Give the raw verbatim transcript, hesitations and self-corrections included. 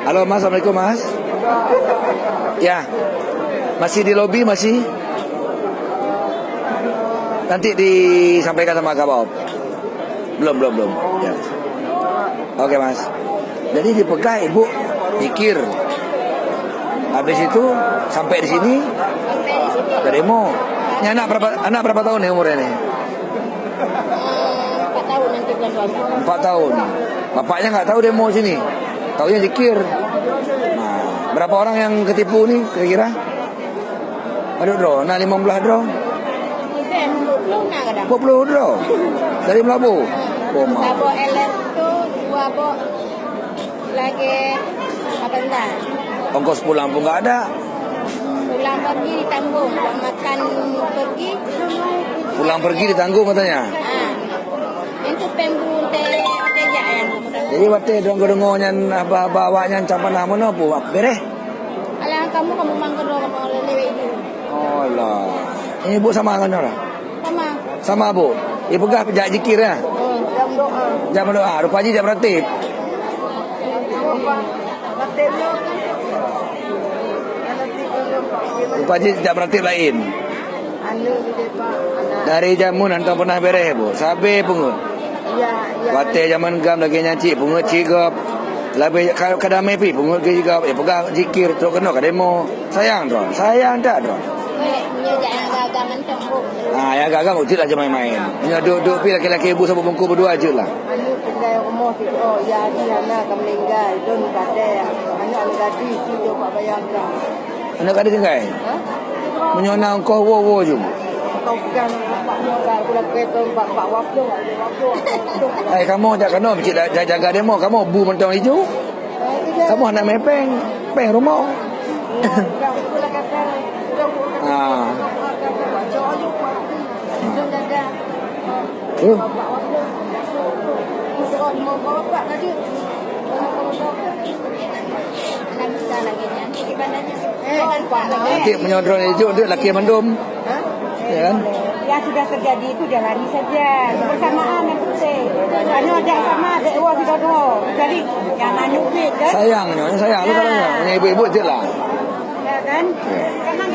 Halo Mas, assalamualaikum Mas. Ya, masih di lobi masih. Nanti disampaikan sama Kabop. Belum, belum, belum. Ya. Oke Mas. Jadi dipeugah ibu pikir. Habis itu sampai di sini, demo. Ini anak berapa, anak berapa tahun ni umurnya ni? Empat tahun nanti bulan dua belas. Empat tahun. Bapaknya nggak tahu demo sini. Taunya zikir. Nah, berapa orang yang ketipu ni kira-kira? Ada draw, nak lima belas draw? Bukan, dua puluh nak kadang. Dua puluh draw? Dari Meulaboh? Oh, ma. Saboh L R tu, dua box lagi apa entah. Ongkos pulang pun nggak ada. Pulang pergi ditanggung, buat makan pergi. Pulang pergi ditanggung katanya. Ha. Yang tu peng burung teh, teh jak yang tu. Jadi watèe deungoe-deungoe nyan haba-haba awak nyan cam panah meunoe pun bereh. Alah kamu, kamu mangkeudo kamu lewat itu. Oh Allah. Ini ibu sama ngon orang? Sama. Sama bu. Ibu peugah jak zikir ya. Hmm, jam doa. Jak berdoa. Rupa ji jak beratib. Rupa ji jak beratib lain. Dari jameun hantom pernah bereh bu. Sabe pungut. Ya, ya. Watèe jameun gam lagèe nyan cit pungut cit gob. Labe ka, ka damé pi pungut geuh gob. Eh peugah zikir trok keunoe ka demo. Sayang droe, sayang that droe. Weh, nyoe jak nyang agam-agam mantong bu. Ah, nyang agam-agam jeuet lah jangan main-main. Nyoe duek-duek pi laki-laki ibu saboh bungkôh berdua jeuet lah. Anu tinggai rumoh sigoe, ya di hana ka meninggai, don pakai. Aneuk anu gadis sigoe bak bayang ka. Aneuk gadis tinggai? Ha? Meunyoe na ongkoh woe-woe ju. Kau pegang bapak nyoe ka, aku dah kira bak, bak waploh, waploh, waploh. Hai kamoe jak keunoe cit jaga demo, kamoe bu mantong iju. Kamoe hana mé péng, péng rumoh. Ah. Uh. Nanti meunyoe droeneuh ijok, nanti laki mandum. Ya kan? Yang sudah terjadi itu jalani saja. Bersamaan yang penting. Hanya jak sama, dek dua, tiga, dua. Jadi, jangan nyubit, kan? Sayang nyoe, sayang. Lu kalau nyoe, ibu-ibu je lah. Ya, kan? Ya. Karena